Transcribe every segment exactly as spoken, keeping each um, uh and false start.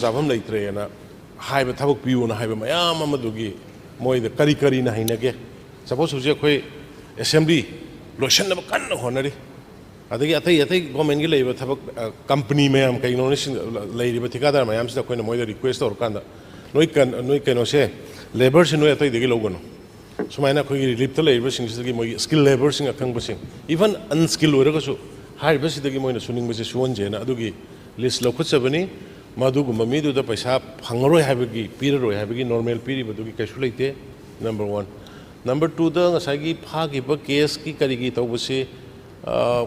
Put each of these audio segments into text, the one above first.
ꯆꯥꯐꯝ ꯂꯩꯇ꯭ꯔꯦꯅ ꯍꯥꯏꯕ, ꯊꯕꯛ ꯄꯤꯌꯨꯅ ꯍꯥꯏꯕ ꯃꯌꯥꯝ ꯑꯃꯗꯨꯒꯤ ꯃꯣꯏꯗ ꯀꯔꯤ ꯀꯔꯤꯅ ꯍꯩꯅꯒꯦ? ꯁꯄꯣꯁ ꯍꯧꯖꯤꯛ ꯑꯩꯈꯣꯏ ꯑꯦꯁꯦꯝꯕ꯭ꯂꯤ ꯂꯣꯏꯁꯤꯟꯅꯕ ꯀꯟꯅ ꯍꯣꯠꯅꯔꯤ, ꯑꯗꯒꯤ ꯑꯇꯩ ꯑꯇꯩ ꯒꯣꯔꯃꯦꯟꯒꯤ ꯂꯩꯔꯤꯕ ꯊꯕꯛ, ꯑ, ꯀꯝꯄꯅꯤ ꯃꯌꯥꯝ, ꯀꯩꯅꯣꯅ ꯁꯤꯡ-, ꯂꯩꯔꯤꯕ ꯊꯤꯀꯥꯗꯥꯔ ꯃꯌꯥꯝꯁꯤꯗ ꯑꯩꯈꯣꯏꯅ ꯃꯣꯏꯗ ꯔꯤꯀ꯭ꯋꯦꯁ ꯇꯧꯔꯀꯥꯟꯗ, "ꯅꯣꯏ ꯀꯟ-, ꯅꯣꯏ ꯀꯩꯅꯣꯁꯦ, ꯂꯦꯕꯔꯁꯦ ꯅꯣꯏ ꯑꯇꯩꯗꯒꯤ ꯂꯧꯒꯅꯨ, ꯁꯨꯃꯥꯏꯅ ꯑꯩꯈꯣꯏꯒꯤ ꯔꯤꯂꯤꯐꯇ ꯂꯩꯔꯤꯕꯁꯤꯡꯁꯤꯗꯒꯤ ꯃꯣꯏꯒꯤ ꯁ꯭ꯀꯤꯜ ꯂꯦꯕꯔꯁꯤꯡ ꯑꯈꯪꯕꯁꯤꯡ, ꯏꯚꯟ ꯑꯟꯁ꯭ꯀꯤꯜ ꯑꯣꯏꯔꯒꯁꯨ, ꯍꯥꯏꯔꯤꯕꯁꯤꯗꯒꯤ ꯃꯣꯏꯅ ꯁꯨꯅꯤꯡꯕꯁꯦ ꯁꯨꯍꯟꯁꯦꯅ ꯑꯗꯨꯒꯤ ꯂꯤꯁ ꯂꯧꯈꯠꯆꯕꯅꯤ꯫ ꯃꯗꯨꯒꯨꯝꯕ ꯃꯤꯗꯨꯗ ꯄꯩꯁꯥ ꯐꯪꯉꯔꯣꯏ ꯍꯥꯏꯕꯒꯤ, ꯄꯤꯔꯔꯣꯏ ꯍꯥꯏꯕꯒꯤ ꯅꯣꯔꯃꯦꯜ ꯄꯤꯔꯤꯕꯗꯨꯒꯤ ꯀꯩꯁꯨ ꯂꯩꯇꯦ, ꯅꯝꯕꯔ ꯋꯥꯟ꯫ ꯅꯝꯕꯔ ꯇꯨꯗ ꯉꯁꯥꯏꯒꯤ ꯐꯥꯈꯤꯕ ꯀꯦꯁꯀꯤ ꯀꯔꯤꯒꯤ ꯇꯧꯕꯁꯤ, ꯑ,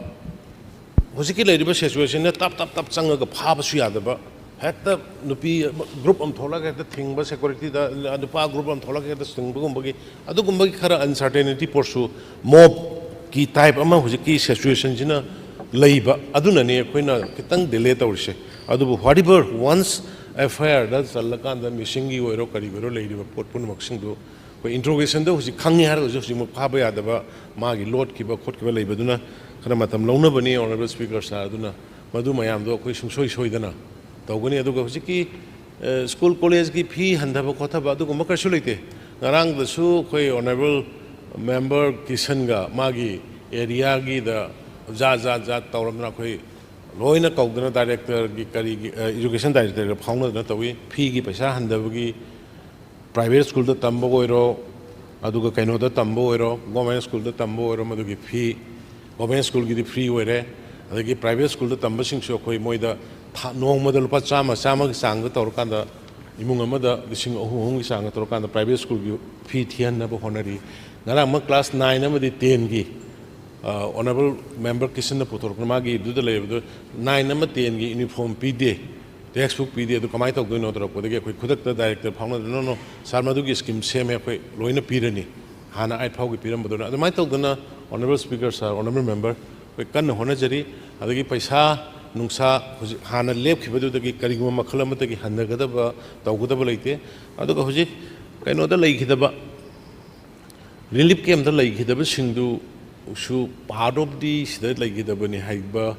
ꯍꯧꯖꯤꯛꯀꯤ ꯂꯩꯔꯤꯕ ꯁꯤꯆꯨꯋꯦꯁꯟꯅ ꯇꯞ ꯇꯞ ꯇꯞ ꯆꯪꯉꯒ ꯐꯥꯕꯁꯨ ꯌꯥꯗꯕ, ꯍꯦꯛꯇ ꯅꯨꯄꯤ ꯑꯃ, ꯒ꯭ꯔꯨꯞ ꯑꯃ ꯊꯣꯛꯂꯒ ꯍꯦꯛꯇ ꯊꯤꯡꯕ, ꯁꯦꯀ꯭ꯌꯨꯔꯤꯇꯤꯗ ꯅꯨꯄꯥ ꯒ꯭ꯔꯨꯞ ꯑꯃ ꯊꯣꯛꯂꯒ ꯍꯦꯛꯇ ꯊꯤꯡꯕꯒꯨꯝꯕꯒꯤ, ꯑꯗꯨꯒꯨꯝꯕꯒꯤ ꯈꯔ ꯑꯟꯁꯔꯇꯦꯅꯤꯇꯤ ꯄꯣꯠꯁꯨ, ꯃꯣꯕꯀꯤ ꯇꯥꯏꯞ ꯑꯃ ꯍꯧꯖꯤꯛꯀꯤ ꯁꯤꯆꯨꯋꯦꯁꯟꯁꯤꯅ ꯂꯩꯕ ꯑꯗꯨꯅꯅꯦ ꯑꯩꯈꯣꯏꯅ ꯈꯤꯇꯪ ꯗꯤꯂꯦ ꯇꯧꯔꯤꯁꯦ꯫ ꯑꯗꯨꯕꯨ whatever, once ꯑꯦꯐ ꯑꯥꯏ ꯑꯥꯔꯗ ꯆꯜꯂꯀꯥꯟꯗ ꯃꯤꯁꯤꯡꯒꯤ ꯑꯣꯏꯔꯣ ꯀꯔꯤꯒꯤ ꯑꯣꯏꯔꯣ ꯂꯩꯔꯤꯕ ꯄꯣꯠ ꯄꯨꯝꯅꯃꯛꯁꯤꯡꯗꯨ ꯑꯩꯈꯣꯏ ꯏꯟꯇ꯭ꯔꯣꯒꯦꯁꯟꯗ ꯍꯧꯖꯤꯛ ꯈꯪꯉꯤ ꯍꯥꯏꯔꯒꯁꯨ ꯍꯧꯖꯤꯛꯃꯛ ꯐꯥꯕ ꯌꯥꯗꯕ, ꯃꯥꯒꯤ ꯂꯣꯠꯈꯤꯕ ꯈꯣꯠꯈꯤꯕ ꯂꯩꯕꯗꯨꯅ ꯈꯔ ꯃꯇꯝ ꯂꯧꯅꯕꯅꯤ, ꯑꯣꯅꯔꯦꯕꯜ ꯁ꯭ꯄꯤꯀꯔ ꯁꯥꯔ꯫ ꯑꯗꯨꯅ ꯃꯗꯨ ꯃꯌꯥꯝꯗꯣ ꯑꯩꯈꯣꯏ ꯁꯨꯡꯁꯣꯏ ꯁꯣꯏꯗꯅ ꯇꯧꯒꯅꯤ꯫ ꯑꯗꯨꯒ ꯍꯧꯖꯤꯛꯀꯤ, ꯑ, ꯁ꯭ꯀꯨꯜ ꯀꯣꯂꯦꯖꯀꯤ ꯐꯤ ꯍꯟꯊꯕ ꯈꯣꯠꯊꯕ ꯑꯗꯨꯒꯨꯝꯕ ꯀꯔꯤꯁꯨ ꯂꯩꯇꯦ꯫ ꯉꯔꯥꯡꯗꯁꯨ ꯑꯩꯈꯣꯏ ꯑꯣꯅꯔꯦꯕꯜ ꯃꯦꯝꯕꯔ ꯀꯤꯁꯟꯒ ꯃꯥꯒꯤ ꯑꯦꯔꯤꯌꯥꯒꯤꯗ ꯖꯥꯠ ꯖꯥꯠ ꯖꯥꯠ ꯇꯧꯔꯝꯗꯅ ꯑꯩꯈꯣꯏ ꯂꯣꯏꯅ ꯀꯧꯗꯅ ꯗꯥꯏꯔꯦꯛꯇꯔꯒꯤ ꯀꯔꯤꯒꯤ, ꯑ, ꯏꯖꯨꯀꯦꯁꯟ ꯗꯥꯏꯔꯦꯛꯇꯔꯒ ꯐꯥꯎꯅꯗꯅ ꯇꯧꯏ꯫ ꯐꯤꯒꯤ ꯄꯩꯁꯥ ꯍꯟꯊꯕꯒꯤ, ꯄ꯭ꯔꯥꯏꯚꯦꯠ ꯁ꯭ꯀꯨꯜꯗ ꯇꯝꯕ ꯑꯣꯏꯔꯣ, ꯑꯗꯨꯒ ꯀꯩꯅꯣꯗ ꯇꯝꯕ ꯑꯣꯏꯔꯣ, ꯒꯣꯔꯃꯦꯟ ꯁ꯭ꯀꯨꯜꯗ ꯇꯝꯕ ꯑꯣꯏꯔꯣ, ꯃꯗꯨꯒꯤ ꯐꯤ, ꯒꯣꯔꯃꯦꯟ ꯁ꯭ꯀꯨꯜꯒꯤꯗꯤ ꯐ꯭ꯔꯤ ꯑꯣꯏꯔꯦ꯫ ꯑꯗꯒꯤ ꯄ꯭ꯔꯥꯏꯚꯦꯠ ꯁ꯭ꯀꯨꯜꯗ ꯇꯝꯕꯁꯤꯡꯁꯨ ꯑꯩꯈꯣꯏ ꯃꯣꯏꯗ ꯊꯥ, ꯅꯣꯡꯃꯗ ꯂꯨꯄꯥ ꯆꯥꯝꯃ, ꯆꯥꯝꯃꯒꯤ ꯆꯥꯡꯗ ꯇꯧꯔꯀꯥꯟꯗ, ꯏꯃꯨꯡ ꯑꯃꯗ ꯂꯤꯁꯤꯡ ꯑꯍꯨꯝ, ꯑꯍꯨꯝꯒꯤ ꯆꯥꯡꯗ ꯇꯧꯔꯀꯥꯟꯗ ꯄ꯭ꯔꯥꯏꯚꯦꯠ ꯁ꯭ꯀꯨꯜꯒꯤ ꯐꯤ ꯊꯤꯍꯟꯅꯕ ꯍꯣꯠꯅꯔꯤ꯫ ꯉꯔꯥꯡꯃꯛ ꯀ꯭ꯂꯥꯁ ꯅꯥꯏꯟ ꯑꯃꯗꯤ ꯇꯦꯟꯒꯤ, ꯑ, ꯑꯣꯅꯔꯦꯕꯜ ꯃꯦꯝꯕꯔ ꯀꯤꯁꯟꯅ ꯄꯨꯊꯣꯔꯛꯄ ꯃꯥꯒꯤ ꯑꯗꯨꯗ ꯂꯩꯕꯗꯨ, ꯅꯥꯏꯟ ꯑꯃ ꯇꯦꯟꯒꯤ ꯌꯨꯅꯤꯐꯣꯔꯝ ꯄꯤꯗꯦ, ꯇꯦꯛꯁꯕꯨꯛ ꯄꯤꯗꯦ, ꯑꯗꯨ ꯀꯃꯥꯏꯅ ꯇꯧꯗꯣꯏꯅꯣ ꯇꯧꯔꯛꯄꯗꯒꯤ ꯑꯩꯈꯣꯏ ꯈꯨꯗꯛꯇ ꯗꯥꯏꯔꯦꯛꯇꯔ ꯐꯥꯎꯅꯗꯅ, "ꯅꯣ, ꯅꯣ, ꯁꯥꯔ, ꯃꯗꯨꯒꯤ ꯁ꯭ꯀꯤꯝ ꯁꯦꯝꯃꯦ, ꯑꯩꯈꯣꯏ ꯂꯣꯏꯅ ꯄꯤꯔꯅꯤ, ꯍꯥꯟꯅ ꯑꯩꯠ ꯐꯥꯎꯒꯤ ꯄꯤꯔꯝꯕꯗꯨꯅ"꯫ ꯑꯗꯨꯃꯥꯏꯅ ꯇꯧꯗꯅ ꯑꯣꯅꯔꯦꯕꯜ ꯁ꯭ꯄꯤꯀꯔ ꯁꯥꯔ, ꯑꯣꯅꯔꯦꯕꯜ ꯃꯦꯝꯕꯔ, ꯑꯩꯈꯣꯏ ꯀꯟꯅ ꯍꯣꯠꯅꯖꯔꯤ꯫ ꯑꯗꯒꯤ ꯄꯩꯁꯥ ꯅꯨꯡꯁꯥ ꯍꯧꯖꯤꯛ ꯍꯥꯟꯅ ꯂꯦꯞꯈꯤꯕꯗꯨꯗꯒꯤ ꯀꯔꯤꯒꯨꯝꯕ ꯃꯈꯜ ꯑꯃꯠꯇꯒꯤ ꯍꯟꯊꯒꯗꯕ, ꯇꯧꯒꯗꯕ ꯂꯩꯇꯦ꯫ ꯑꯗꯨꯒ ꯍꯧꯖꯤꯛ ꯀꯩꯅꯣꯗ ꯂꯩꯈꯤꯗꯕ, ꯔꯤꯂꯤꯐ ꯀꯦꯝꯞꯇ ꯂꯩꯈꯤꯗꯕꯁꯤꯡꯗꯨꯁꯨ part of the ꯁꯤꯗ ꯂꯩꯈꯤꯗꯕꯅꯤ ꯍꯥꯏꯕ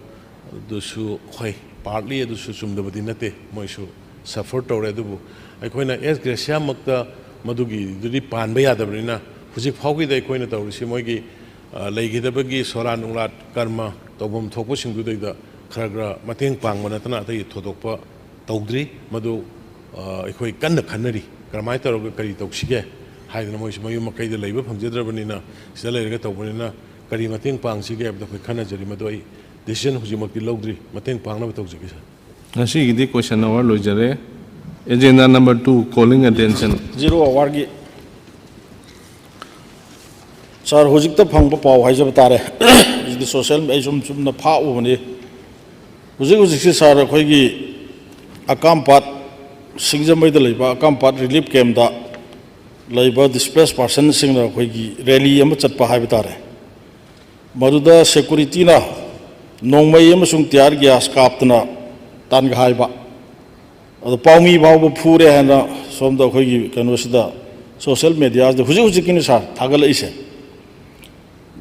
ꯑꯗꯨꯁꯨ ꯍꯣꯏ, partly ꯑꯗꯨꯁꯨ ꯆꯨꯝꯗꯕꯗꯤ ꯅꯠꯇꯦ꯫ ꯃꯣꯏꯁꯨ ꯁꯐꯔ ꯇꯧꯔꯦ꯫ ꯑꯗꯨꯕꯨ ꯑꯩꯈꯣꯏꯅ ꯑꯦꯁ ꯒ꯭ꯔꯦꯁꯤꯌꯥꯃꯛꯇ ꯃꯗꯨꯒꯤꯗꯨꯗꯤ ꯄꯥꯟꯕ ꯌꯥꯗꯕꯅꯤꯅ, ꯍꯧꯖꯤꯛ ꯐꯥꯎꯒꯤꯗ ꯑꯩꯈꯣꯏꯅ ꯇꯧꯔꯤꯁꯤ ꯃꯣꯏꯒꯤ, ꯑ, ꯂꯩꯈꯤꯗꯕꯒꯤ ꯁꯣꯔꯥꯠ ꯅꯨꯡꯂꯥꯠ ꯀꯔꯃ ꯇꯧꯐꯝ ꯊꯣꯛꯄꯁꯤꯡꯗꯨꯗꯩꯗ ꯈꯔ ꯈꯔ ꯃꯇꯦꯡ ꯄꯥꯡꯕ ꯅꯠꯇꯅ ꯑꯇꯩ ꯊꯣꯏꯗꯣꯛꯄ ꯇꯧꯗ꯭ꯔꯤ꯫ ꯃꯗꯨ, ꯑ, ꯑꯩꯈꯣꯏ ꯀꯟꯅ ꯈꯟꯅꯔꯤ, ꯀꯔꯝꯍꯥꯏꯅ ꯇꯧꯔꯒ ꯀꯔꯤ ꯇꯧꯁꯤꯒꯦ ꯍꯥꯏꯗꯅ꯫ ꯃꯣꯏꯁꯨ ꯃꯌꯨꯝ ꯃꯀꯩꯗ ꯂꯩꯕ ꯐꯪꯖꯗ꯭ꯔꯕꯅꯤꯅ, ꯁꯤꯗ ꯂꯩꯔꯒ ꯇꯧꯕꯅꯤꯅ ꯀꯔꯤ ꯃꯇꯦꯡ ꯄꯥꯡꯁꯤꯒꯦ ꯍꯥꯏꯕꯗꯣ ꯑꯩꯈꯣꯏ ꯈꯟꯅꯖꯔꯤ꯫ ꯃꯗꯨ ꯑꯩ decision ꯍꯧꯖꯤꯛꯃꯛꯇꯤ ꯂꯧꯗ꯭ꯔꯤ꯫ ꯃꯇꯦꯡ ꯄꯥꯡꯅꯕ ꯇꯧꯖꯒꯦ, ꯁꯥꯔ꯫ ꯉꯁꯤꯒꯤꯗꯤ question hour ꯂꯣꯏꯖꯔꯦ꯫ Agenda number two, calling attention. Zero hour ꯒꯤ, ꯁꯥꯔ, ꯍꯧꯖꯤꯛꯇ ꯐꯪꯕ ꯄꯥꯎ ꯍꯥꯏꯖꯕ ꯇꯥꯔꯦ꯫ ꯍꯧꯖꯤꯛꯇꯤ social, ꯑꯩ ꯁꯨꯝ ꯆꯨꯝꯅ ꯐꯥꯛꯎꯕꯅꯤ꯫ ꯍꯧꯖꯤꯛ ꯍꯧꯖꯤꯛꯁꯤ, ꯁꯥꯔ, ꯑꯩꯈꯣꯏꯒꯤ ꯑꯀꯥꯝꯄꯥꯠ, ꯁꯤꯡꯖꯃꯩꯗ ꯂꯩꯕ ꯑꯀꯥꯝꯄꯥꯠ relief camp ꯇ ꯂꯩꯕ displaced person ꯁꯤꯡꯅ ꯑꯩꯈꯣꯏꯒꯤ rally ꯑꯃ ꯆꯠꯄ ꯍꯥꯏꯕ ꯇꯥꯔꯦ꯫ ꯃꯗꯨꯗ security ꯅ ꯅꯣꯡꯃꯩ ꯑꯃꯁꯨꯡ tear gas ꯀꯥꯞꯇꯅ ꯇꯥꯟꯒ ꯍꯥꯏꯕ꯫ ꯑꯗꯣ ꯄꯥꯎꯃꯤ ꯐꯥꯎꯕ ꯐꯨꯔꯦ ꯍꯥꯏꯅ ꯁꯣꯝꯗ ꯑꯩꯈꯣꯏꯒꯤ ꯀꯩꯅꯣꯁꯤꯗ, social media ꯁꯤꯗ ꯍꯧꯖꯤꯛ ꯍꯧꯖꯤꯛꯀꯤꯅꯤ, ꯁꯥꯔ, ꯊꯥꯒꯠꯂꯛꯏꯁꯦ꯫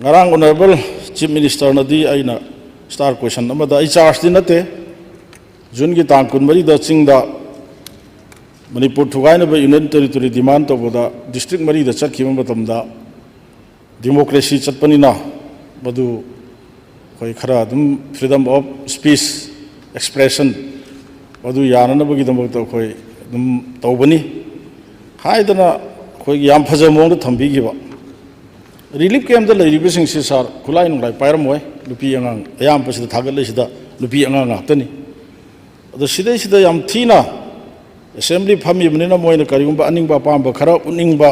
ꯉꯔꯥꯡ Honourable Chief Minister ꯅꯗꯤ ꯑꯩꯅ star question ꯑꯃꯗ, ꯑꯩ charge ꯇꯤ ꯅꯠꯇꯦ, June ꯒꯤ ꯇꯥꯡ ꯀꯨꯟꯃꯔꯤꯗ ꯆꯤꯡꯗ ꯃꯅꯤꯄꯨꯔ ꯊꯨꯒꯥꯏꯅꯕ Union Territory demand ꯇꯧꯕꯗ district ꯃꯔꯤꯗ ꯆꯠꯈꯤꯕ ꯃꯇꯝꯗ democracy ꯆꯠꯄꯅꯤꯅ ꯃꯗꯨ ꯑꯩꯈꯣꯏ ꯈꯔ ꯑꯗꯨꯝ freedom of speech, expression ꯃꯗꯨ ꯌꯥꯅꯅꯕꯒꯤꯗꯃꯛꯇ ꯑꯩꯈꯣꯏ ꯑꯗꯨꯝ ꯇꯧꯕꯅꯤ ꯍꯥꯏꯗꯅ ꯑꯩꯈꯣꯏꯒꯤ ꯌꯥꯝ ꯐꯖꯕ ꯃꯑꯣꯡꯗ ꯊꯝꯕꯤꯈꯤꯕ꯫ Relief camp ꯇ ꯂꯩꯔꯤꯕꯁꯤꯡꯁꯤ, ꯁꯥꯔ, ꯈꯨꯠꯂꯥꯏ ꯅꯨꯡꯂꯥꯏ ꯄꯥꯏꯔꯝꯃꯣꯏ, ꯅꯨꯄꯤ ꯑꯉꯥꯡ ꯑꯌꯥꯝꯕꯁꯤꯗ ꯊꯥꯒꯠꯂꯤꯁꯤꯗ ꯅꯨꯄꯤ ꯑꯉꯥꯡ ꯉꯥꯛꯇꯅꯤ꯫ ꯑꯗꯣ ꯁꯤꯗꯩꯁꯤꯗ ꯌꯥꯝ ꯊꯤꯅ assembly ꯐꯝꯃꯤꯕꯅꯤꯅ ꯃꯣꯏꯅ ꯀꯔꯤꯒꯨꯝꯕ ꯑꯅꯤꯡꯕ ꯑꯄꯥꯝꯕ ꯈꯔ ꯎꯠꯅꯤꯡꯕ,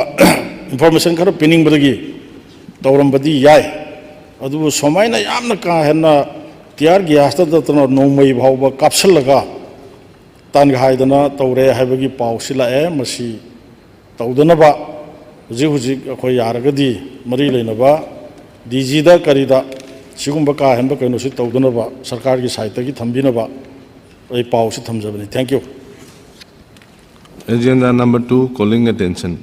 information ꯈꯔ ꯄꯤꯅꯤꯡꯕꯗꯒꯤ ꯇꯧꯔꯝꯕꯗꯤ ꯌꯥꯏ꯫ ꯑꯗꯨꯕꯨ ꯁꯨꯃꯥꯏꯅ ꯌꯥꯝꯅ ꯀꯥ ꯍꯦꯟꯅ tear gas ꯇ ꯅꯠꯇꯅ ꯅꯣꯡꯃꯩ ꯐꯥꯎꯕ ꯀꯥꯞꯁꯤꯜꯂꯒ ꯇꯥꯟꯒꯥꯏꯗꯅ ꯇꯧꯔꯦ ꯍꯥꯏꯕꯒꯤ ꯄꯥꯎꯁꯤ ꯂꯥꯛꯑꯦ꯫ ꯃꯁꯤ ꯇꯧꯗꯅꯕ ꯍꯧꯖꯤꯛ ꯍꯧꯖꯤꯛ ꯑꯩꯈꯣꯏ ꯌꯥꯔꯒꯗꯤ ꯃꯔꯤ ꯂꯩꯅꯕ D G ꯗ ꯀꯔꯤꯗ ꯁꯤꯒꯨꯝꯕ ꯀꯥ ꯍꯦꯟꯕ ꯀꯩꯅꯣꯁꯤ ꯇꯧꯗꯅꯕ ꯁꯔꯀꯥꯔꯒꯤ side ꯇꯒꯤ ꯊꯝꯕꯤꯅꯕ ꯑꯩ ꯄꯥꯎꯁꯤ ꯊꯝꯖꯕꯅꯤ꯫ Thank you꯫ Agenda number two, calling attention.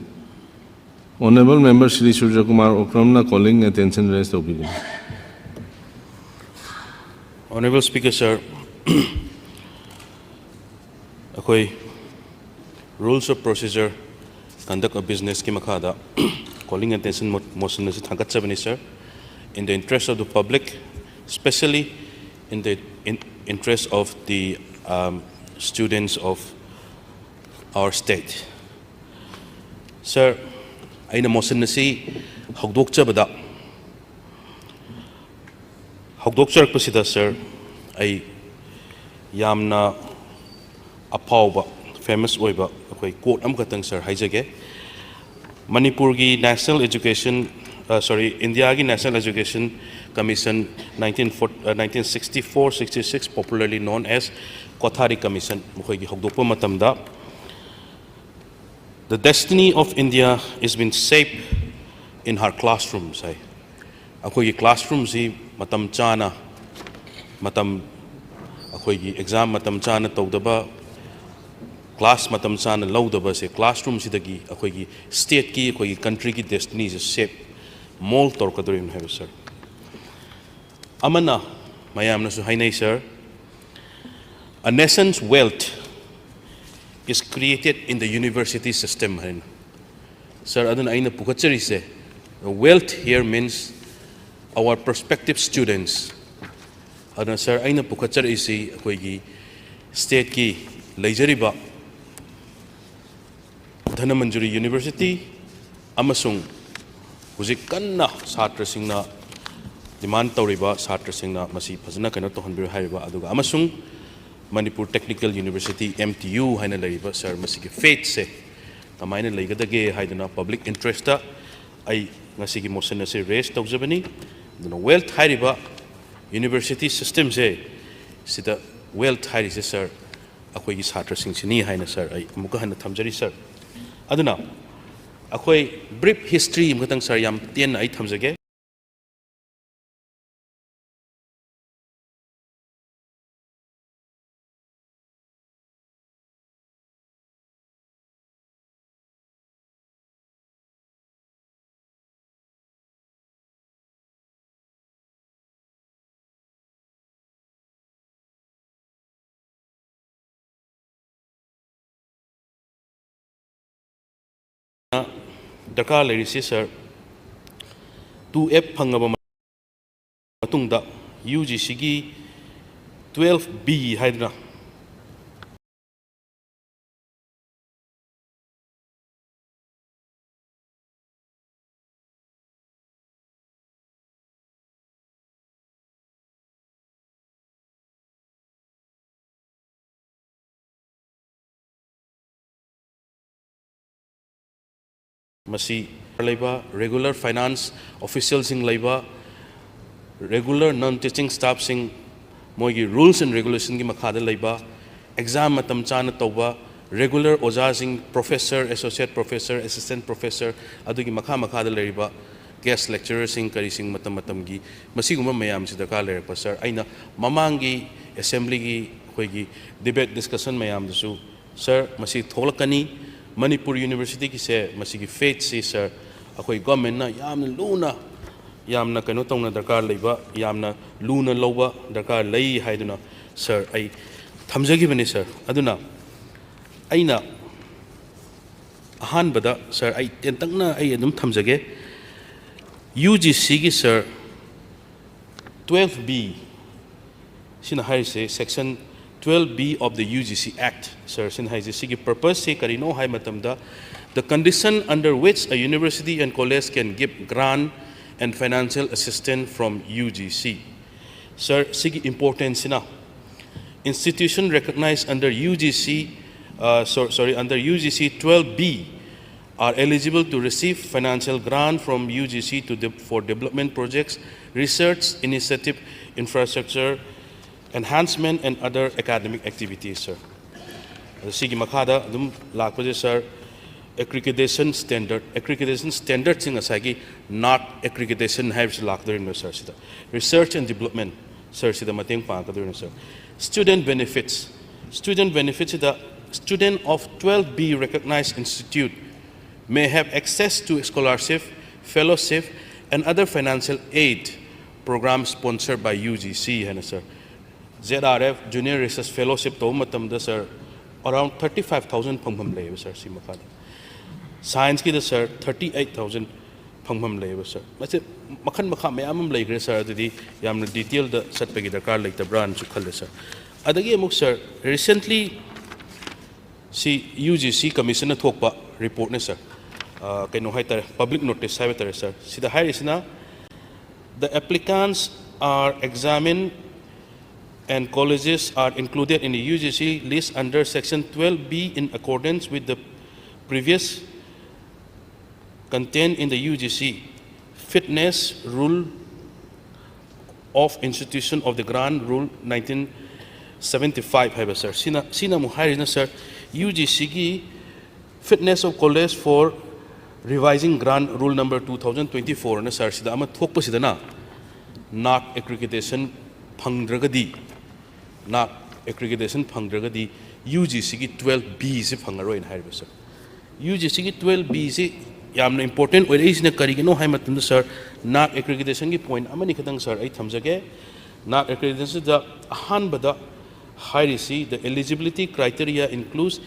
Honourable Member Shri Surjakumar Okram ꯅ calling attention raise ꯇꯧꯕꯤꯒꯅꯤ꯫ Honourable Speaker, sir, ꯑꯩꯈꯣꯏ Rules of Procedure, Conduct of Businessꯀꯤ ꯃꯈꯥꯗ calling attention mo- motion ꯑꯁꯤ ꯊꯥꯡꯒꯠꯆꯕꯅꯤ, sir. In the interest of the public, especially in the in- interest of the um, students of our state. Sir, ꯑꯩꯅ motion ꯑꯁꯤ ꯍꯧꯗꯣꯛꯆꯕꯗ, ꯍꯧꯗꯣꯛꯆꯔꯛꯄꯁꯤꯗ, sir, ꯑꯩ ꯌꯥꯝꯅ ꯑꯐꯥꯎꯕ, famous ꯑꯣꯏꯕ ꯑꯩꯈꯣꯏ quote ꯑꯃꯈꯛꯇꯪ, sir, ꯍꯥꯏꯖꯒꯦ꯫ ꯃꯅꯤꯄꯨꯔꯒꯤ National Education, ꯑ, sorry, ꯏꯟꯗꯤꯌꯥꯒꯤ National Education Commission, nineteen forty, ꯑ, nineteen sixty-four sixty-six, popularly known as Kothari Commission, ꯃꯈꯣꯏꯒꯤ ꯍꯧꯗꯣꯛꯄ ꯃꯇꯝꯗ, "The destiny of India is been shaped in her classrooms," ꯍꯥꯏ꯫ ꯑꯩꯈꯣꯏꯒꯤ classroomꯁꯤ ꯃꯇꯝ ꯆꯥꯅ, ꯃꯇꯝ, ꯑꯩꯈꯣꯏꯒꯤ exam ꯃꯇꯝ ꯆꯥꯅ ꯇꯧꯗꯕ, class ꯃꯇꯝ ꯆꯥꯅ ꯂꯧꯗꯕꯁꯦ, classroomꯁꯤꯗꯒꯤ ꯑꯩꯈꯣꯏꯒꯤ stateꯀꯤ, ꯑꯩꯈꯣꯏꯒꯤ countryꯒꯤ destinyꯁꯦ shape, mould ꯇꯧꯔꯛꯀꯗꯧꯔꯤꯕꯅꯤ ꯍꯥꯏꯕ, sir꯫ ꯑꯃꯅ, ꯃꯌꯥꯝꯅꯁꯨ ꯍꯥꯏꯅꯩ, sir, "A nation's wealth is created in the university system" ꯍꯥꯏꯅ꯫ Sir, ꯑꯗꯨꯅ ꯑꯩꯅ ꯄꯨꯈꯠꯆꯔꯤꯁꯦ, wealth here means our prospective students. ꯑꯗꯨꯅ, sir, ꯑꯩꯅ ꯄꯨꯈꯠꯆꯔꯛꯏꯁꯤ ꯑꯩꯈꯣꯏꯒꯤ stateꯀꯤ ꯂꯩꯖꯔꯤꯕ ꯙꯅꯃꯟꯖꯨꯔꯤ University ꯑꯃꯁꯨꯡ ꯍꯧꯖꯤꯛ ꯀꯟꯅ ꯁꯥꯇ꯭ꯔꯁꯤꯡꯅ demand ꯇꯧꯔꯤꯕ, ꯁꯥꯇ꯭ꯔꯁꯤꯡꯅ ꯃꯁꯤ ꯐꯖꯅ ꯀꯩꯅꯣ ꯇꯧꯍꯟꯕꯤꯌꯨ ꯍꯥꯏꯔꯤꯕ, ꯑꯗꯨꯒ ꯑꯃꯁꯨꯡ Manipur Technical University, M T U ꯍꯥꯏꯅ ꯂꯩꯔꯤꯕ, sir, ꯃꯁꯤꯒꯤ fateꯁꯦ ꯀꯃꯥꯏꯅ ꯂꯩꯒꯗꯒꯦ ꯍꯥꯏꯗꯨꯅ public interestꯇ ꯑꯩ ꯉꯁꯤꯒꯤ motion ꯑꯁꯤ raise ꯇꯧꯖꯕꯅꯤ꯫ ꯑꯗꯨꯅ wealth ꯍꯥꯏꯔꯤꯕ university systemꯁꯦ, ꯁꯤꯗ wealth ꯍꯥꯏꯔꯤꯁꯦ, sir, ꯑꯩꯈꯣꯏꯒꯤ ꯁꯥꯇ꯭ꯔꯁꯤꯡꯁꯤꯅꯤ ꯍꯥꯏꯅ, sir, ꯑꯩ ꯑꯃꯨꯛꯀ ꯍꯟꯅ ꯊꯝꯖꯔꯤ, sir꯫ ꯑꯗꯨꯅ ꯑꯩꯈꯣꯏ brief history ꯑꯃꯈꯛꯇꯪ, sir, ꯌꯥꯝ ꯇꯦꯟꯅ ꯑꯩ ꯊꯝꯖꯒꯦ꯫ ꯗꯔꯀꯥꯔ ꯂꯩꯔꯤꯁꯤ ꯁꯥꯔ, ꯇꯨ ꯑꯦꯐ ꯐꯪꯉꯕ ꯃꯇꯨꯡꯗ ꯌꯨ ꯖꯤ ꯁꯤꯒꯤ ꯇꯨꯋꯦꯜꯐ ꯕꯤ ꯍꯥꯏꯗꯅ ꯃꯁꯤ ꯂꯩꯕ regular finance officialꯁꯤꯡ ꯂꯩꯕ, regular non teaching staffꯁꯤꯡ, ꯃꯣꯏꯒꯤ rules and regulationꯒꯤ ꯃꯈꯥꯗ ꯂꯩꯕ, exam ꯃꯇꯝ ꯆꯥꯅ ꯇꯧꯕ, regular ꯑꯣꯖꯥꯁꯤꯡ, professor, associate professor, assistant professor, ꯑꯗꯨꯒꯤ ꯃꯈꯥ ꯃꯈꯥꯗ ꯂꯩꯔꯤꯕ guest lecturerꯁꯤꯡ, ꯀꯔꯤꯁꯤꯡ ꯃꯇꯝ ꯃꯇꯝꯒꯤ ꯃꯁꯤꯒꯨꯝꯕ ꯃꯌꯥꯝꯁꯤ ꯗꯔꯀꯥꯔ ꯂꯩꯔꯛꯄ ꯁꯥꯔ꯫ ꯑꯩꯅ ꯃꯃꯥꯡꯒꯤ assemblyꯒꯤ ꯑꯩꯈꯣꯏꯒꯤ debate discussion ꯃꯌꯥꯝꯗꯁꯨ ꯁꯥꯔ, ꯃꯁꯤ ꯊꯣꯛꯂꯛꯀꯅꯤ꯫ ꯃꯅꯤꯄꯨꯔ ꯌꯨꯅꯤꯚꯔꯁꯤꯇꯤꯒꯤꯁꯦ ꯃꯁꯤꯒꯤ fateꯁꯤ ꯁꯥꯔ, ꯑꯩꯈꯣꯏ governmentꯅ ꯌꯥꯝꯅ ꯂꯨꯅ, ꯌꯥꯝꯅ ꯀꯩꯅꯣ ꯇꯧꯅ ꯗꯔꯀꯥꯔ ꯂꯩꯕ, ꯌꯥꯝꯅ ꯂꯨꯅ ꯂꯧꯕ ꯗꯔꯀꯥꯔ ꯂꯩ ꯍꯥꯏꯗꯨꯅ ꯁꯥꯔ, ꯑꯩ ꯊꯝꯖꯈꯤꯕꯅꯤ ꯁꯥꯔ꯫ ꯑꯗꯨꯅ ꯑꯩꯅ ꯑꯍꯥꯟꯕꯗ ꯁꯥꯔ, ꯑꯩ ꯇꯦꯟꯇꯛꯅ ꯑꯩ ꯑꯗꯨꯝ ꯊꯝꯖꯒꯦ꯫ ꯌꯨ ꯖꯤ ꯁꯤꯒꯤ ꯁꯥꯔ, ꯇꯨꯋꯦꯜꯐ ꯕꯤ ꯁꯤꯅ ꯍꯥꯏꯔꯤꯁꯦ, section twelve B of the U G C Act, ꯁꯥꯔ, ꯁꯤꯅ ꯍꯥꯏꯁꯦ, ꯁꯤꯒꯤ purposeꯁꯤ ꯀꯔꯤꯅꯣ ꯍꯥꯏ ꯃꯇꯝꯗ, the condition under which a university and college can give grant and financial assistance from U G C. ꯁꯥꯔ, ꯁꯤꯒꯤ importanceꯁꯤꯅ, institution recognized under U G C, uh, so, sorry, under U G C twelve B are eligible to receive financial grant from U G C to de- for development projects, research initiative, infrastructure enhancement and other academic activities, sir. ꯑꯗꯣ ꯁꯤꯒꯤ ꯃꯈꯥꯗ ꯑꯗꯨꯝ ꯂꯥꯛꯄꯁꯦ, ꯁꯥꯔ, accreditation standard, accreditation standardꯁꯤꯡ ꯉꯁꯥꯏꯒꯤ NAAC accreditation ꯍꯥꯏꯕꯁꯤ ꯂꯥꯛꯀꯗꯧꯔꯤꯕꯅꯦ, ꯁꯥꯔ, ꯁꯤꯗ꯫ Research and development, ꯁꯥꯔ, ꯁꯤꯗ ꯃꯇꯦꯡ ꯄꯥꯡꯉꯛꯀꯗꯧꯔꯤꯕꯅꯦ, ꯁꯥꯔ꯫ Student benefits, student benefitsꯁꯤꯗ student of twelve B recognized institute may have access to scholarship, fellowship and other financial aid program sponsored by U G C ꯍꯥꯏꯅ, ꯁꯥꯔ꯫ Z R F, Junior Research Fellowship ꯇꯧꯕ ꯃꯇꯝꯗ, ꯁꯥꯔ, around thirty five thousand ꯐꯪꯐꯝ ꯂꯩꯌꯦꯕ, ꯁꯥꯔ, ꯁꯤ ꯃꯈꯥꯗ꯫ ꯁꯥꯏꯟꯁꯀꯤꯗ ꯁꯥꯔ thirty eight thousand ꯐꯪꯐꯝ ꯂꯩꯌꯦꯕ ꯁꯥꯔ꯫ ꯃꯁꯤ ꯃꯈꯜ ꯃꯈꯥ ꯃꯌꯥꯝ ꯑꯃ ꯂꯩꯈ꯭ꯔꯦ ꯁꯥꯔ, ꯑꯗꯨꯗꯤ ꯌꯥꯝꯅ ꯗꯤꯇꯦꯜꯗ ꯆꯠꯄꯒꯤ ꯗꯔꯀꯥꯔ ꯂꯩꯇꯕ꯭ꯔꯥꯅꯁꯨ ꯈꯜꯂꯦ ꯁꯥꯔ꯫ ꯑꯗꯒꯤ ꯑꯃꯨꯛ ꯁꯥꯔ, ꯔꯤꯁꯦꯟꯠꯂꯤ ꯁꯤ ꯌꯨ ꯖꯤ ꯁꯤ ꯀꯃꯤꯁꯟꯅ ꯊꯣꯛꯄ ꯔꯤꯄꯣꯔꯠꯅꯦ ꯁꯥꯔ꯫ ꯑ, ꯀꯩꯅꯣ ꯍꯥꯏꯇꯥꯔꯦ, ꯄꯕ꯭ꯂꯤꯛ ꯅꯣꯇꯤꯁ ꯍꯥꯏꯕ ꯇꯥꯔꯦ ꯁꯥꯔ꯫ ꯁꯤꯗ ꯍꯥꯏꯔꯤꯁꯤꯅ, "The applicants are examined and colleges are included in the U G C list under section twelve B in accordance with the previous contained in the U G C fitness rule of institution of the grant rule nineteen seventy-five" ꯍꯥꯏꯕ ꯁꯥꯔ꯫ ꯁꯤꯅ, ꯁꯤꯅ ꯑꯃꯨꯛ ꯍꯥꯏꯔꯤꯁꯤꯅ ꯁꯥꯔ, U G ꯁꯤꯒꯤ fitness of college for revising grant rule number two thousand twenty-four ꯅ ꯁꯥꯔ, ꯁꯤꯗ ꯑꯃ ꯊꯣꯛꯄꯁꯤꯗꯅ ꯅꯥꯛ ꯑꯦꯀ꯭ꯔꯤꯒꯤꯇꯦꯁꯟ ꯐꯪꯗ꯭ꯔꯒꯗꯤ, ꯅꯥꯛ ꯑꯦꯀ꯭ꯔꯤꯒꯤꯇꯦꯁꯟ ꯐꯪꯗ꯭ꯔꯒꯗꯤ U G ꯁꯤꯒꯤ twelve B ꯁꯤ ꯐꯪꯉꯔꯣꯏꯅ ꯍꯥꯏꯔꯤꯕ ꯁꯥꯔ꯫ ꯌꯨ ꯖꯤ ꯁꯤꯒꯤ twelve B ꯁꯤ ꯌꯥꯝꯅ ꯏꯝꯄꯣꯔꯇꯦꯟ ꯑꯣꯏꯔꯛꯏꯁꯤꯅ ꯀꯔꯤꯒꯤꯅꯣ ꯍꯥꯏꯕ ꯃꯇꯝꯗ ꯁꯥꯔ, ꯅꯥꯛ ꯑꯦꯀ꯭ꯔꯤꯒꯤꯇꯦꯁꯟꯒꯤ ꯄꯣꯏꯟ ꯑꯃꯅꯤ ꯈꯛꯇꯪ ꯁꯥꯔ ꯑꯩ ꯊꯝꯖꯒꯦ꯫ ꯅꯥꯛ ꯑꯦꯀ꯭ꯔꯤꯒꯤꯇꯦꯁꯟꯁꯤꯗ ꯑꯍꯥꯟꯕꯗ ꯍꯥꯏꯔꯤꯁꯤ, "The eligibility criteria includes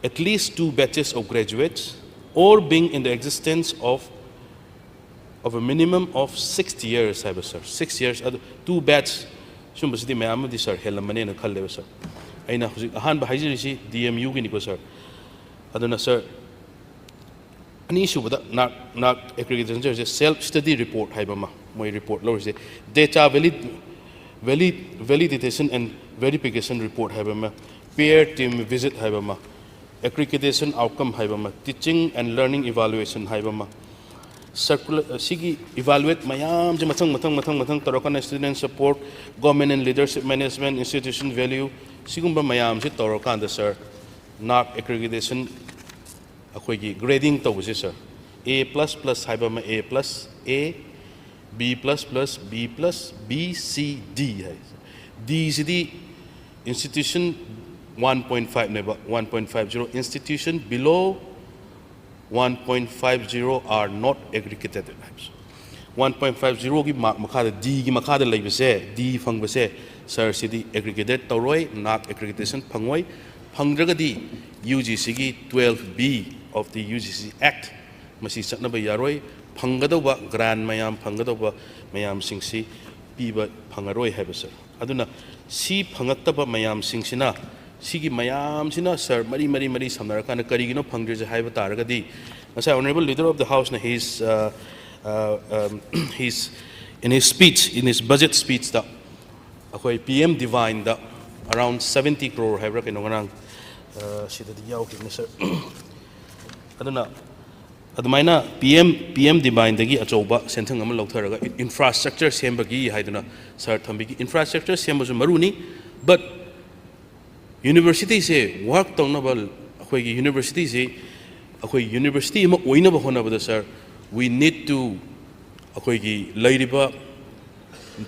at least two batches of graduates or being in the existence of, of a minimum of six years" ꯍꯥꯏꯕ ꯁꯥꯔ꯫ Six years, ꯑꯗꯨ two batch ꯁꯨꯝꯕꯁꯤꯗꯤ ꯃꯌꯥꯝ ꯑꯃꯗꯤ ꯁꯥꯔ ꯍꯦꯜꯂꯝꯃꯅꯦꯅ ꯈꯜꯂꯦꯕ ꯁꯥꯔ꯫ ꯑꯩꯅ ꯍꯧꯖꯤꯛ ꯑꯍꯥꯟꯕ ꯍꯥꯏꯖꯔꯤꯁꯤ ꯗꯤ ꯑꯦꯝ ꯌꯨꯒꯤꯅꯤꯀꯣ ꯁꯥꯔ꯫ ꯑꯗꯨꯅ ꯁꯥꯔ, ꯑꯅꯤꯁꯨꯕꯗ ꯅꯥꯛ, ꯅꯥꯛ ꯑꯦꯀ꯭ꯔꯤꯒꯦꯇꯦꯁꯟꯁꯦ self study report ꯍꯥꯏꯕ ꯑꯃ, ꯃꯣꯏ report ꯂꯧꯔꯤꯁꯦ, data valid, valid, validation and verification report ꯍꯥꯏꯕ ꯑꯃ, peer team visit ꯍꯥꯏꯕ ꯑꯃ, accreditation outcome ꯍꯥꯏꯕ ꯑꯃ, teaching and learning evaluation ꯍꯥꯏꯕ ꯑꯃ, circular, ꯁꯤꯒꯤ evaluate ꯃꯌꯥꯝꯁꯦ ꯃꯊꯪ, ꯃꯊꯪ, ꯃꯊꯪ, ꯃꯊꯪ ꯇꯧꯔꯀꯥꯟꯗ student support, government and leadership management, institution value, ꯁꯤꯒꯨꯝꯕ ꯃꯌꯥꯝꯁꯦ ꯇꯧꯔꯀꯥꯟꯗ ꯁꯥꯔ, ꯅꯥꯛ accreditation ꯑꯩꯈꯣꯏꯒꯤ grading ꯇꯧꯕꯁꯦ ꯁꯥꯔ, A plus plus ꯍꯥꯏꯕ ꯑꯃ, A plus, A, B plus plus, B plus, B, C, D high. D CD institution one point five ꯅꯦꯕ, one point five zero, institution below one point five zero are not aggregated ꯍꯥꯏꯕꯁꯦ꯫ One point five zeroꯒꯤ mark ꯃꯈꯥꯗ, D ꯒꯤ ꯃꯈꯥꯗ ꯂꯩꯕꯁꯦ, D ꯐꯪꯕꯁꯦ ꯁꯥꯔ, ꯁꯤꯗꯤ aggregated ꯇꯧꯔꯣꯏ, ꯅꯥꯛ accreditation ꯐꯪꯉꯣꯏ꯫ ꯐꯪꯗ꯭ꯔꯒꯗꯤ U G ꯁꯤꯒꯤ twelve B of the U G C Act, ꯃꯁꯤ ꯆꯠꯅꯕ ꯌꯥꯔꯣꯏ꯫ ꯐꯪꯒꯗꯧꯕ grant ꯃꯌꯥꯝ, ꯐꯪꯒꯗꯧꯕ ꯃꯌꯥꯝꯁꯤꯡꯁꯤ ꯄꯤꯕ ꯐꯪꯉꯔꯣꯏ ꯍꯥꯏꯕ, ꯁꯥꯔ꯫ ꯑꯗꯨꯅ ꯁꯤ ꯐꯪꯉꯛꯇꯕ ꯃꯌꯥꯝꯁꯤꯡꯁꯤꯅ, ꯁꯤꯒꯤ ꯃꯌꯥꯝꯁꯤꯅ, ꯁꯥꯔ, ꯃꯔꯤ, ꯃꯔꯤ, ꯃꯔꯤ ꯁꯝꯅꯔꯀꯥꯟꯗ ꯀꯔꯤꯒꯤꯅꯣ ꯐꯪꯗ꯭ꯔꯤꯁꯦ ꯍꯥꯏꯕ ꯇꯥꯔꯒꯗꯤ, ꯉꯁꯥꯏ Honourable Leader of the Houseꯅ his, uh, uh, um, his, in his speech, in his budget speechꯇ, ꯑꯩꯈꯣꯏ P M Divineꯗ around seventy crore ꯍꯥꯏꯕ꯭ꯔꯥ ꯀꯩꯅꯣ ꯉꯔꯥꯡ, ꯑ, ꯁꯤꯗꯗꯤ ꯌꯥꯎꯈꯤꯕꯅꯤ, ꯁꯥꯔ꯫ ꯑꯗꯨꯅ ꯑꯗꯨꯃꯥꯏꯅ P M, P M Divineꯗꯒꯤ ꯑꯆꯧꯕ ꯁꯦꯟꯊꯪ ꯑꯃ ꯂꯧꯊꯔꯒ infrastructure ꯁꯦꯝꯕꯒꯤ ꯍꯥꯏꯗꯨꯅ, ꯁꯥꯔ, ꯊꯝꯕꯤꯈꯤ꯫ Infrastructure ꯁꯦꯝꯕꯁꯨ ꯃꯔꯨꯅꯤ, but universityꯁꯦ work ꯇꯧꯅꯕ, ꯑꯩꯈꯣꯏꯒꯤ universityꯁꯤ ꯑꯩꯈꯣꯏ university ꯑꯃ ꯑꯣꯏꯅꯕ ꯍꯣꯠꯅꯕꯗ, ꯁꯥꯔ, we need to, ꯑꯩꯈꯣꯏꯒꯤ ꯂꯩꯔꯤꯕ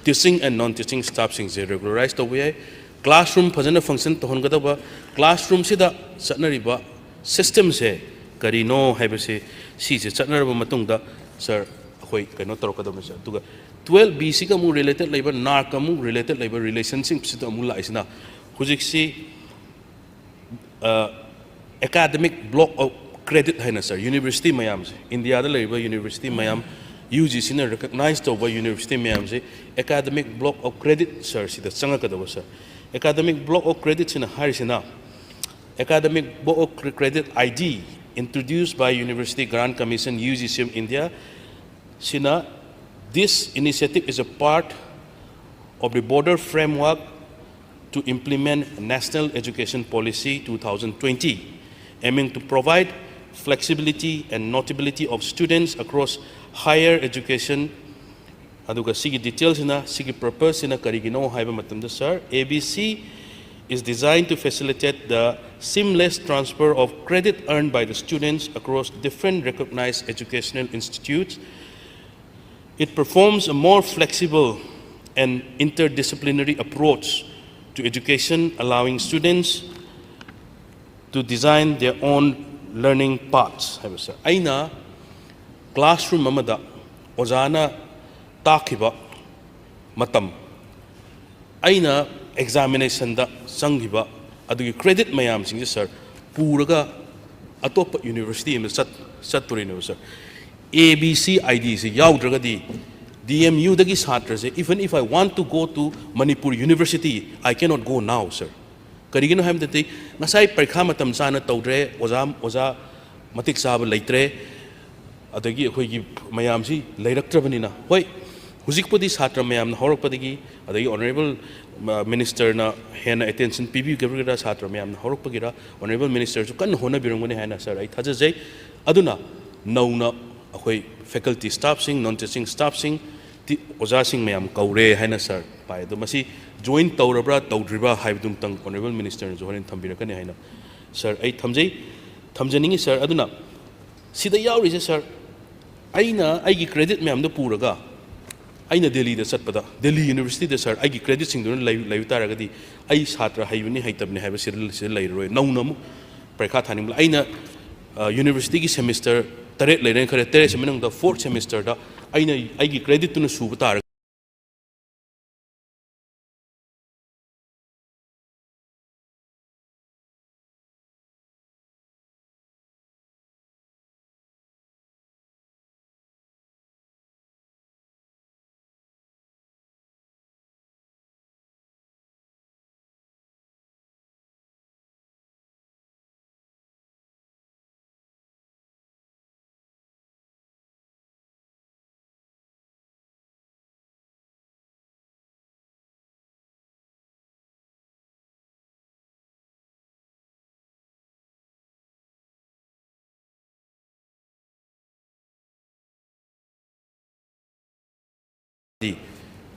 teaching and non teaching staffꯁꯤꯡꯁꯦ regularize ꯇꯧꯕ ꯌꯥꯏ꯫ Classroom ꯐꯖꯅ function ꯇꯧꯍꯟꯒꯗꯕ, classroomꯁꯤꯗ ꯆꯠꯅꯔꯤꯕ systemꯁꯦ ꯀꯔꯤꯅꯣ ꯍꯥꯏꯕꯁꯦ, ꯁꯤꯁꯦ ꯆꯠꯅꯔꯕ ꯃꯇꯨꯡꯗ, ꯁꯥꯔ, ꯑꯩꯈꯣꯏ ꯀꯩꯅꯣ ꯇꯧꯔꯛꯀꯗꯕꯅꯤ, ꯁꯥꯔ꯫ ꯑꯗꯨꯒ twelve B ꯁꯤꯒ ꯑꯃꯨꯛ related ꯂꯩꯕ, NERCꯀ ꯑꯃꯨꯛ related ꯂꯩꯕ relationshipꯁꯤꯗ ꯑꯃꯨꯛ ꯂꯥꯛꯏꯁꯤꯅ, ꯍꯧꯖꯤꯛꯁꯤ, ꯑ, academic block of credit ꯍꯥꯏꯅ, ꯁꯥꯔ, university ꯃꯌꯥꯝꯁꯦ, ꯏꯟꯗꯤꯌꯥꯗ ꯂꯩꯔꯤꯕ university ꯃꯌꯥꯝ, UGCꯅ recognize ꯇꯧꯕ university ꯃꯌꯥꯝꯁꯦ academic block of credit, ꯁꯥꯔ, ꯁꯤꯗ ꯆꯪꯉꯛꯀꯗꯕ, ꯁꯥꯔ꯫ Academic block of creditꯁꯤꯅ ꯍꯥꯏꯔꯤꯁꯤꯅ, Academic Block of Credit, ID, introduced by University Grant Commission, UGC of India, ꯁꯤꯅ, this initiative is a part of the broader framework to implement National Education Policy two thousand twenty, aiming to provide flexibility and notability of students across higher education. ꯑꯗꯨꯒ ꯁꯤꯒꯤ detailꯁꯤꯅ, ꯁꯤꯒꯤ purposeꯁꯤꯅ ꯀꯔꯤꯒꯤꯅꯣ ꯍꯥꯏꯕ ꯃꯇꯝꯗ, ꯁꯥꯔ, ABC is designed to facilitate the seamless transfer of credit earned by the students across different recognized educational institutes. It performs a more flexible and interdisciplinary approach to education, allowing students to design their own learning paths ꯍꯥꯏꯕꯁꯦ꯫ ꯑꯩꯅ classroom ꯑꯃꯗ ꯑꯣꯖꯥꯅ ꯇꯥꯛꯈꯤꯕ ꯃꯇꯝ, ꯑꯩꯅ examinationꯗ ꯆꯪꯈꯤꯕ ꯑꯗꯨꯒꯤ credit ꯃꯌꯥꯝꯁꯤꯡꯁꯦ, ꯁꯥꯔ, ꯄꯨꯔꯒ ꯑꯇꯣꯞꯄ university ꯑꯃꯗ ꯆꯠ ꯆꯠꯇꯣꯔꯤꯅꯦꯕ, ꯁꯥꯔ꯫ A B C I D C ꯌꯥꯎꯗ꯭ꯔꯒꯗꯤ ꯗꯤ ꯑꯦꯝ ꯌꯨꯗꯒꯤ ꯁꯥꯇ꯭ꯔꯁꯦ, even if I want to go to Manipur University, I cannot go now, sir. ꯀꯔꯤꯒꯤꯅꯣ ꯍꯥꯏꯕꯗꯗꯤ, ꯉꯁꯥꯏ ꯄꯔꯤꯈꯥ ꯃꯇꯝ ꯆꯥꯅ ꯇꯧꯗ꯭ꯔꯦ, ꯑꯣꯖꯥ ꯑꯣꯖꯥ ꯃꯇꯤꯛ ꯆꯥꯕ ꯂꯩꯇ꯭ꯔꯦ, ꯑꯗꯒꯤ ꯑꯩꯈꯣꯏꯒꯤ ꯃꯌꯥꯝꯁꯤ ꯂꯩꯔꯛꯇ꯭ꯔꯕꯅꯤꯅ꯫ ꯍꯣꯏ, ꯍꯧꯖꯤꯛꯄꯨꯗꯤ ꯁꯥꯇ꯭ꯔ ꯃꯌꯥꯝꯅ ꯍꯧꯔꯛꯄꯗꯒꯤ, ꯑꯗꯒꯤ ꯑꯣꯅꯔꯦꯕꯜ ꯃꯤꯅꯤꯁꯇꯔꯅ ꯍꯦꯟꯅ ꯑꯦꯇꯦꯟꯁꯟ ꯄꯤꯕꯤꯒꯗ꯭ꯔꯥ, ꯁꯥꯇ꯭ꯔ ꯃꯌꯥꯝꯅ ꯍꯧꯔꯛꯄꯒꯤꯔ, ꯑꯣꯅꯔꯦꯕꯜ ꯃꯤꯅꯤꯁꯇꯔꯁꯨ ꯀꯟꯅ ꯍꯣꯠꯅꯕꯤꯔꯝꯒꯅꯤ ꯍꯥꯏꯅ, ꯁꯥꯔ, ꯑꯩ ꯊꯥꯖꯖꯩ꯫ ꯑꯗꯨꯅ ꯅꯧꯅ ꯑꯩꯈꯣꯏ ꯐꯦꯀꯜꯇꯤ ꯁ꯭ꯇꯥꯐꯁꯤꯡ, ꯅꯟ ꯇꯤꯆꯤꯡ ꯁ꯭ꯇꯥꯐꯁꯤꯡ, ꯇꯤ-, ꯑꯣꯖꯥꯁꯤꯡ ꯃꯌꯥꯝ ꯀꯧꯔꯦ ꯍꯥꯏꯅ, ꯁꯥꯔ, ꯄꯥꯏ꯫ ꯑꯗꯣ ꯃꯁꯤ ꯖꯣꯏꯟ ꯇꯧꯔꯕ꯭ꯔꯥ ꯇꯧꯗ꯭ꯔꯤꯕ꯭ꯔꯥ ꯍꯥꯏꯕꯗꯨꯃꯇꯪ ꯑꯣꯅꯔꯦꯕꯜ ꯃꯤꯅꯤꯁꯇꯔꯅꯁꯨ ꯍꯣꯔꯦꯟ ꯊꯝꯕꯤꯔꯛꯀꯅꯤ ꯍꯥꯏꯅ, ꯁꯥꯔ, ꯑꯩ ꯊꯝꯖꯩ, ꯊꯝꯖꯅꯤꯡꯉꯤ, ꯁꯥꯔ꯫ ꯑꯗꯨꯅ ꯁꯤꯗ ꯌꯥꯎꯔꯤꯁꯦ, ꯁꯥꯔ, ꯑꯩꯅ ꯑꯩꯒꯤ ꯀ꯭ꯔꯦꯗꯤꯠ ꯃꯌꯥꯝꯗꯣ ꯄꯨꯔꯒ ꯑꯩꯅ ꯗꯦꯜꯂꯤꯗ ꯆꯠꯄꯗ, ꯗꯦꯜꯂꯤ ꯌꯨꯅꯤꯚꯔꯁꯤꯇꯤꯗ, ꯁꯥꯔ, ꯑꯩꯒꯤ ꯀ꯭ꯔꯦꯗꯤꯠꯁꯤꯡꯗꯨꯅ ꯂꯩ-, ꯂꯩꯕ ꯇꯥꯔꯒꯗꯤ, ꯑꯩ ꯁꯥꯇ꯭ꯔ ꯍꯩꯕꯅꯤ ꯍꯩꯇꯕꯅꯤ ꯍꯥꯏꯕ ꯁꯤꯗ, ꯁꯤꯗ ꯂꯩꯔꯔꯣꯏ꯫ ꯅꯧꯅ ꯑꯃꯨꯛ ꯄꯔꯤꯈꯥ ꯊꯥꯅꯤꯡꯕ, ꯑꯩꯅ, ꯑ, ꯌꯨꯅꯤꯚꯔꯁꯤꯇꯤꯒꯤ ꯁꯦꯃꯤꯁꯇꯔ ꯇꯔꯦꯠ ꯂꯩꯔꯦꯅ ꯈꯜꯂꯦ, ꯇꯔꯦꯠꯁꯤ ꯃꯅꯨꯡꯗ ꯐꯣꯔꯠ ꯁꯦꯃꯤꯁꯇꯔꯗ ꯑꯩꯅ ꯑꯩꯒꯤ ꯀ꯭ꯔꯦꯗꯤꯠꯇꯨꯅ ꯁꯨꯕ ꯇꯥꯔꯒꯗꯤ,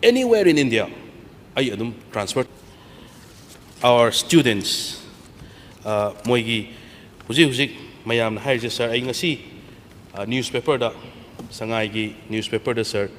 anywhere in India, ꯑꯩ ꯑꯗꯨꯝ transfer. Our students, ꯑ, ꯃꯣꯏꯒꯤ ꯍꯧꯖꯤꯛ ꯍꯧꯖꯤꯛ ꯃꯌꯥꯝꯅ ꯍꯥꯏꯔꯤꯁꯦ, ꯁꯥꯔ, ꯑꯩ ꯉꯁꯤ, ꯑ, ꯅ꯭ꯌꯨꯁꯄꯦꯄꯔꯗ, ꯁꯉꯥꯏꯒꯤ ꯅ꯭ꯌꯨꯁꯄꯦꯄꯔꯗ, ꯁꯥꯔ,